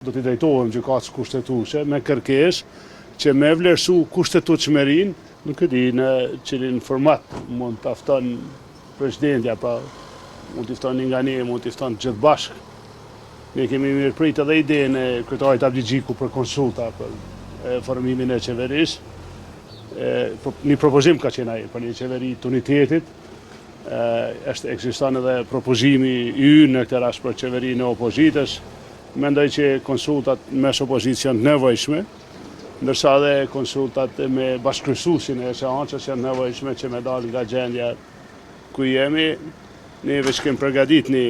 Do t'i drejtohem Gjykatës Kushtetuese me kërkesë që me vlerësu kushtetutshmërinë, nuk e di në cilin format mund ta fton presidentja, pra mund t'i fton një nga ne, mund t'i fton të gjithë bashkë. Ne kemi mirëprit edhe idenë e kryetarit Abdixhiku për konsulta për formimin e qeverisë. Një propozim ka qenë ai për një qeveri të unitetit, Është ekziston edhe propozimi ynë në këtë rast për qeverinë e opozitës. Mendoj që konsultat mes opozitës janë të nevojshme, ndërsa edhe konsultat me bashkëkryesuesin e seancës janë të nevojshme që me dalë nga gjendja ku jemi. Ne veç kemi përgatit një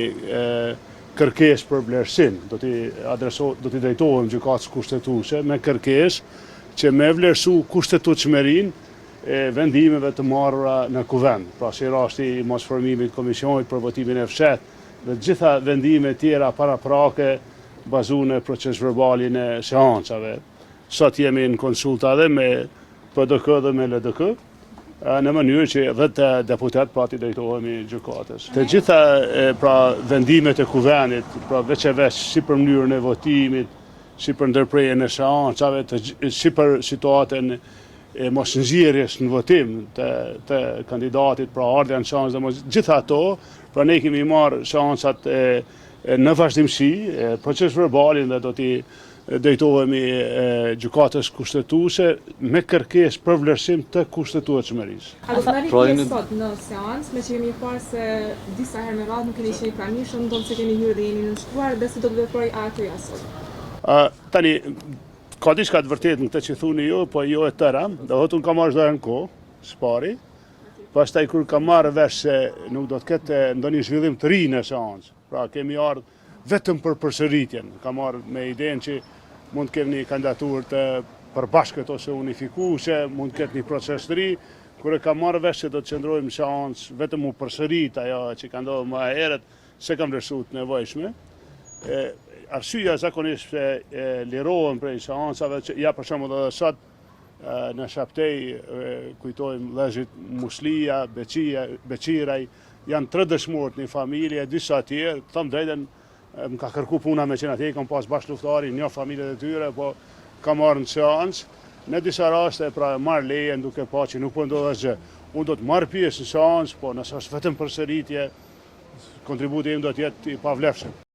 kërkesë për vlerësim, do t'i adreso, do t'i drejtohem gjykatës kushtetuese me kërkesë që me vlerësu kushtetutshmërinë e vendimeve të marrura në Kuvend, pra si rasti i mosformimit të komisionit për votimin e fshehtë dhe të gjitha vendimet tjera paraprake bazuar në procesverbalin e seancave. Sot jemi në konsulta edhe me PDK dhe me LDK, në mënyrë që 10 deputetë pra t'i drejtohemi gjykatës. Të gjitha pra vendimet e Kuvendit, pra veç e veç si për mënyrën e votimit, si për ndërprerjen e seancave, si për situatën e mosnxjerrjes në votim të, të kandidatit, pra ardhja në seancë dhe mos, gjitha ato, pra ne kemi marrë seancat e, e në vazhdimësi, e, procesverbalin dhe do t'i drejtohemi gjykatës kushtetuese me kërkesë për vlerësim të kushtetueshmërisë. A do të merrni pjesë sot në seancë, meqë kemi parë se disa herë me radhë nuk keni qenë i pranishëm, ndonëse keni hyrë dhe jeni nënshkruar dhe si do të veprojë AAK-ja sot? Tani, Ka diçka të vërtetë në këtë që thuni ju, po jo e tëra. Do thotë unë kam marrë çdo herë në kohë, së pari. Pastaj kur kam marrë vesh se nuk do të ketë ndonjë zhvillim të ri në seancë. Pra kemi ardhur vetëm për përsëritjen. Kam ardhur me idenë që mund të kemi një kandidaturë të përbashkët ose unifikuese, mund të ketë një proces të ri. Kur e kam marrë vesh se do të qëndrojmë në seancë, vetëm u përsërit ajo që ka ndodhur më herët, S'e kam vlerësuar të nevojshme. E, arsyeja zakonisht pse lirohem prej seancave që ja për shembull edhe sot në Shaptej kujtojmë vëllezërit Muslija, Beqia, Beqiraj, janë tre dëshmorë të një familje, disa tjerë, të them drejtën, më ka kërku puna me qenë atje, i kam pas bashkëluftëtarë, i njoh familjet e tyre, po kam ardhur në seancë. Në disa raste, pra marr lejen duke pa që nuk po ndodh asgjë. Unë do të marr pjesë në seancë, po nëse është vetëm përsëritje, Kontributi im do të jetë i pavlefshëm.